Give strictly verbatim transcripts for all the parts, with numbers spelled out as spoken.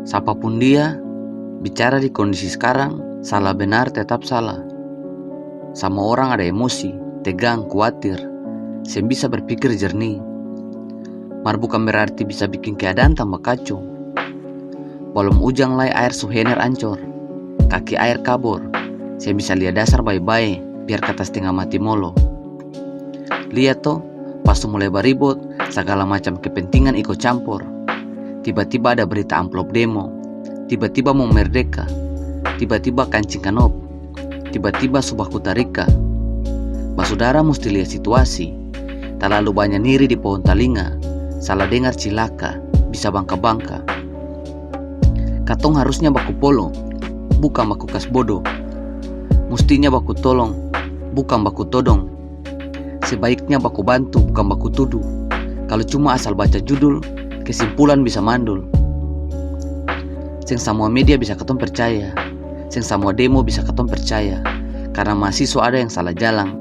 Sapapun dia, bicara di kondisi skarang, salah benar tetap salah. Samua orang ada emosi, tegang, kuatir, seng bisa berpikir jernih. Mar bukan berarti bisa biking keadaan tambah kaco. Balom ujang lai aer su hener ancor, kaki aer kabor, seng bisa lia dasar bae-bae, biar kata stenga mati molo. Lia to, pas su mulai baribot, sagala macam kepentingan iko campor. Tiba-tiba ada berita amplop demo, tiba-tiba mo merdeka, tiba-tiba kancing kanop, tiba-tiba su baku tarika. Basudara musti lia situasi. Talalu banya niri di pohong talinga, salah dengar cilaka, bisa bangka-bangka. Katong harusnya baku polo, bukang baku kas bodo. Mustinya baku tolong, bukang baku todong. Sebaiknya baku bantu, bukang baku tudu. Kalu cuma asal baca judul, kesimpulan bisa mandul. Seng samua media bisa katong percaya. Seng samua demo bisa katong percaya. Karna mahasiswa ada yang salah jalang,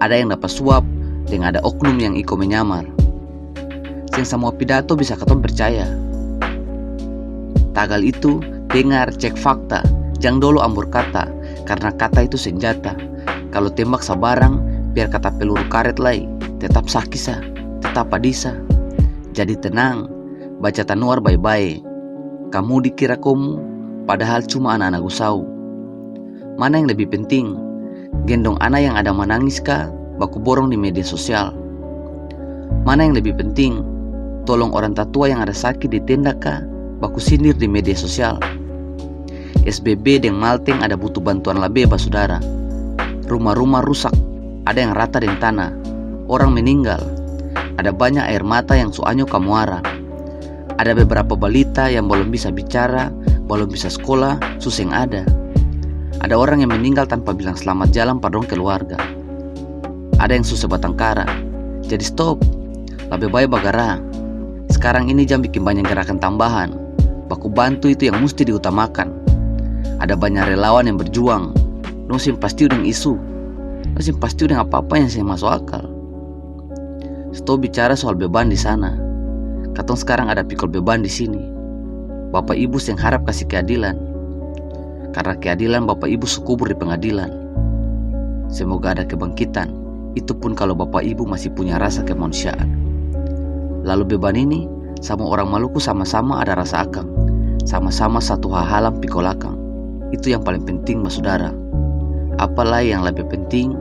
ada yang dapa suap, deng ada oknum yang iko menyamar. Seng samua pidato bisa katong percaya. Tagal itu, dengar, cek fakta, jang dolo ambor kata, karna kata itu senjata. Kalu tembak sabarang, biar kata peluru karet lai, tetap saki sa, tetap padis sa. Jadi tenang, baca tanuar bae-bae. Kamu dikira komu, padahal cuma ana-ana gusau. Mana yang lebih penting? Gendong ana yang ada manangis ka, baku borong di media sosial? Mana yang lebih penting? Tolong orang tatua yang ada saki di tenda ka, baku sindir di media sosial? S B B deng Malteng ada butuh bantuan labe, basudara. Rumah-rumah rusak, ada yang rata deng tana. Orang meninggal. Ada banya aer mata yang su anyo ka muara. Ada beberapa balita yang balom bisa bicara, balom bisa skola, su seng ada. Ada orang yang meninggal tanpa bilang slamat jalan par dong keluarga. Ada yang su se batang kara. Jadi stop, labe bae bagara. Skarang ini jang biking banya gerakan tambahan. Baku bantu itu yang musti diutamakan. Ada banya relawan yang berjuang. Dong seng pastiu deng isu. Dong seng pastiu deng apa-apa yang seng maso akal. Stop bicara soal beban di sana. Katong skarang ada pikol beban di sini. Bapa ibu seng harap kasi keadilan. Karna keadilan bapa ibu su kubur di pengadilan. Semoga ada kebangkitan. Itu pun kalu bapa ibu masih punya rasa kemanusiaan. Lalu beban ini, samua orang Maluku sama-sama ada rasa akang. Sama-sama satu hahalang pikol akang. Itu yang paling penting, basudara. Apa lai yang lebih penting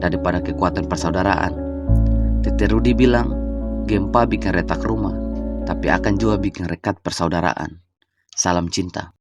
daripada kekuatan persaudaraan? Tete Rudi bilang, gempa biking retak rumah, tapi akang jua biking rekat persaudaraan. Salam cinta.